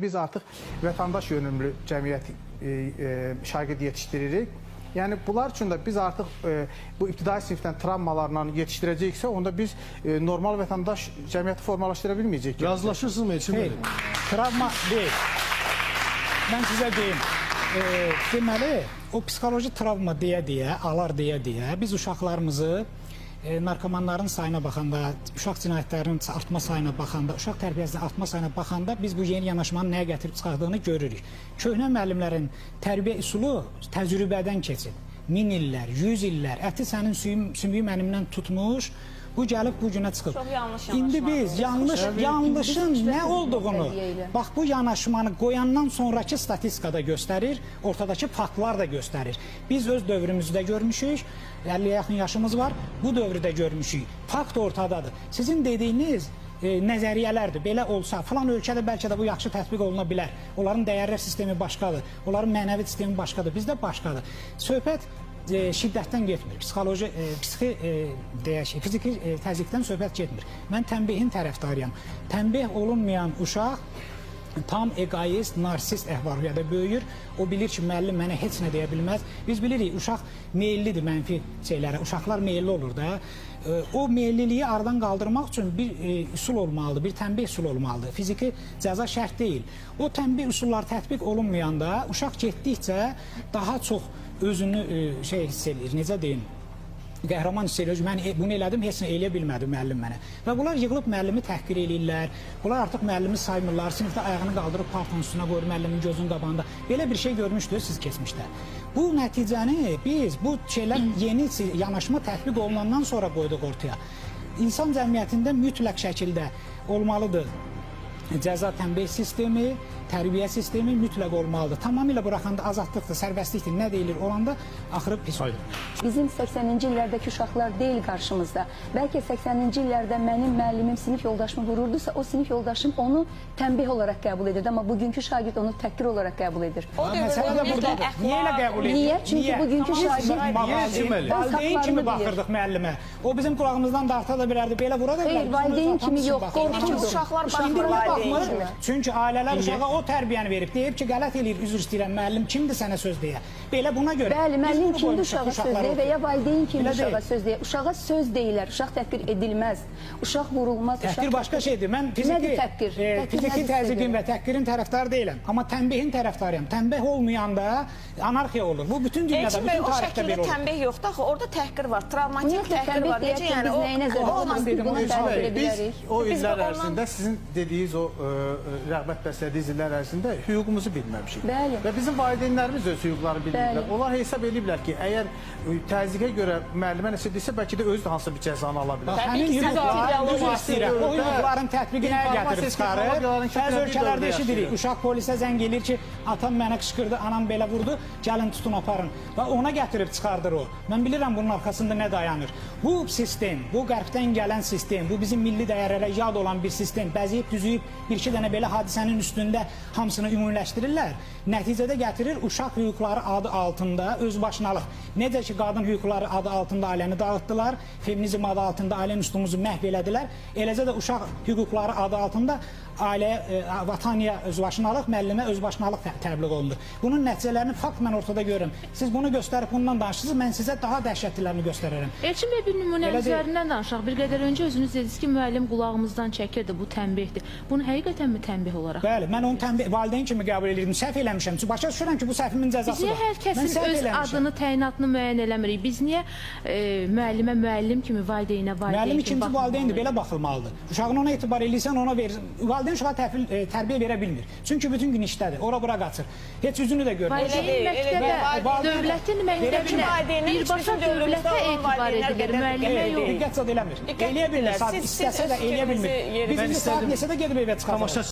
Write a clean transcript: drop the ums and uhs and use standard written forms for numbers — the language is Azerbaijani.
Biz artıq vətəndaş yönümlü cəmiyyət şagird yetişdiririk. Yəni bunlar üçün də biz artıq bu ibtidai sinifdən travmalarla yetişdirəcəyiksə, onda biz normal vətəndaş cəmiyyəti formalaşdıra bilməyəcəyik. Razılaşırsınızmı Elçin Xeyr, bəy? travma deyil. Mən sizə deyim. Deməli, o psixoloji travma deyə-deyə, alar deyə-deyə biz uşaqlarımızı narkomanların sayına baxanda, uşaq cinayətlərinin artma sayına baxanda, uşaq tərbiyəsinin artma sayına baxanda biz bu yeni yanaşmanın nəyə gətirib çıxardığını görürük. Köhnə müəllimlərin tərbiyə üsulu təcrübədən keçib. 1000 illər, 100 illər, əti sənin sümüyü mənimdən tutmuş, bu gəlib bu günə çıxıb. Çox yanlış İndi yanaşmadır. biz yanlışın nə olduğunu, bax bu yanaşmanı qoyandan sonrakı statistikada göstərir, ortadakı faktlar da göstərir. Biz öz dövrümüzdə görmüşük, 50-yə yaxın yaşımız var, bu dövrü də görmüşük. Fakt ortadadır. Sizin dediyiniz nəzəriyyələrdir. Belə olsa, filan ölkədə bəlkə də bu yaxşı tətbiq oluna bilər. Onların dəyərlər sistemi başqadır, onların mənəvi sistemi başqadır, bizdə başqadır. Söhbət şiddətdən getmir. Psixoloji, deyək, fiziki təzyiqdən söhbət getmir. Mən tənbihin tərəfdarıyam. Tənbih olunmayan uşaq tam egoist, narsist əhval-ruhiyyədə böyüyür. O bilir ki, müəllim mənə heç nə deyə bilməz. Biz bilirik, uşaq meyillidir mənfi şeylərə. Uşaqlar meyilli olur da. O meyilliliyi aradan qaldırmaq üçün bir üsul olmalıdır, bir tənbih üsulu olmalıdır. Fiziki cəza şərt deyil. O tənbih üsulları tətbiq olunmayanda uşaq getdikcə daha çox özünü şey hiss eləyir, necə deyim, qəhrəman hiss eləyir. Mən bunu elədim, heç nə eləyə bilmədi müəllim mənə. Və bunlar yığılıb müəllimi təhqir eləyirlər. Bunlar artıq müəllimi saymırlar. Sinifdə ayağını qaldırıb partanın üstünə qoyur müəllimin gözünün qabağında. Belə bir şey görmüşdünüz siz keçmişdə. Bu nəticəni biz bu şeylər yeni yanaşma tətbiq olunandan sonra qoyduq ortaya. İnsan cəmiyyətində mütləq şəkildə olmalıdır cəza tənbih sistemi, tərbiyə sistemi mütləq olmalıdır. Tamamilə buraxanda azadlıqdır, sərbəstlikdir, nə deyilir olanda axırı pis olur. Bizim 80-ci illərdəki uşaqlar deyil qarşımızda. Bəlkə 80-ci illərdə mənim müəllimim sinif yoldaşımı vururdusa, o sinif yoldaşım onu tənbih olaraq qəbul edirdi. Amma bugünkü şagird onu təhqir olaraq qəbul edir. O dövrdə Məsələ də ümumiyyətlə buradadır. əxlaq, Niyə elə qəbul edir? Niyə? Çünki bugünkü şagird Valideyn kimi baxırdıq müəllimə. O bizim qulağımızdan darta da bilərdi, belə vura da bilərdi. Xeyr, valideyn kimi yox, qorxurdu. Uşaqlar İndi baxmır niyə valideyn baxmır? kimi. Çünki ailələr uşağa o tərbiyəni verib. Deyib ki, qələt eləyir, üzr istəyirəm, müəllim kimdir sənə söz deyə? Belə buna görə. Bəli, Biz müəllim bunu kimdir qoymuşuq uşağa söz uşaqlara deyə və ya valideyn kimdir Elə uşağa deyil. söz deyə. Uşağa söz deyirlər, uşaq təhqir edilməz. Uşaq vurulmaz. Təhqir başqa şeydir. Mən Nədir təhqir? Təhqir fiziki nədir sizə təzyiqin görə? və təhqirin tərəfdarı deyiləm. Amma tənbihin tərəfdarıyam. Tənbih olmayanda anarxiya olur. Bu bütün dünyada, Elçin bəy, bütün o tarixdə şəkildə belə olur. tənbih yoxdur axı, orada təhqir var, travmatik Ümumiyyətlə, təhqir tənbih var. Necə deyərkən yəni biz o nəyi nəzərdə olmaz. Dedim, Buna o tərif Elçin edə Biz bilərik. o Biz illər ondan- ərzində sizin dediyiniz o rəğbət bəslədiyiniz illər ərzində hüququmuzu bilməmişik. Bəli. Və bizim valideynlərimiz öz hüquqlarını bilmirlər. Bəli. Onlar hesab eləyiblər ki, əgər təzyiqə görə müəllimə nəsə desə, bəlkə də özü də hansısa bir cəzanı ala bilər. Bax, Təbii həmin ki, siz hüquqlar, ideoloji üzr istəyirəm, o dövrdə hüquqların tətbiqi nəyə gətirib informasiya çıxarır? texnologiyaların Bəzi kökləndiyi ölkələrdə dövrdə eşidirik. yaşayırıq. Uşaq polisə zəng eləyir ki, atam mənə qışqırdı, anam belə vurdu, gəlin tutun aparın. Və ona gətirib çıxardır o. Mən bilirəm bunun arxasında nə dayanır. Bu sistem, bu qərbdən gələn sistem, bu bizim milli dəyərlərə yad olan bir sistem, bəziyib düzüyüb bir-iki dənə belə hadisənin üstündə hamısını ümumiləşdirirlər. Nəticədə gətirir uşaq hüquqları adı altında özbaşınalıq. Necə ki qadın hüquqları adı altında ailəni dağıtdılar, feminizm adı altında ailə üslubumuzu məhv elədilər. Eləcə də uşaq hüquqları adı altında ailəyə, vataniya özbaşınalıq, müəllimə özbaşınalıq təbliğ olunur. Bunun nəticələrini fakt mən ortada görürəm. Siz bunu göstərib bundan danışırsınız, mən sizə daha dəhşətlilərini göstərərəm. Elçin bəy, bir nümunə Elə deyil. üzərindən danışaq. Bir qədər öncə özünüz dediniz ki, müəllim qulağımızdan çəkirdi, bu tənbihdir. Bunu həqiqətənmi tənbih olaraq? Bəli, mən onu tənbih, valideyn kimi qəbul edirdim. Səhv eləmişəm. Çünki başa düşürəm ki, bu səhvimin Biz cəzası niyə var. hər Mən kəsin səhv öz eləmişəm. adını, təyinatını müəyyən eləmirik? Biz niyə müəllimə müəllim kimi, valideynə valideyn Müəllim kimi ikinci valideyndir, baxmamalıyıq? belə baxılmalıdır. Uşağın ona etibar eləyirsən, ona verir. Valideyn uşağa tərbiyə verə bilmir. Çünki bütün gün işdədir, ora bura qaçır. Heç üzünü də görmür. Elə Valideyn deyil, elə məktəbə, deyil. dövlətin Bütün məktəbinə, valideynlər heç birbaşa bizim dövrümüzdə dövlətə olan etibar valideynlər edilir, qədər müəllimə diqqət yox. Diqqət zad eləmir. Diqqət Eləyə bilmir. edirlər. Saat Siz istəsə öz də eləyə fikrinizi bilmir. yerinə Biz indi saat istədim. neçədə gedib evə çıxacağıq? Tamaşa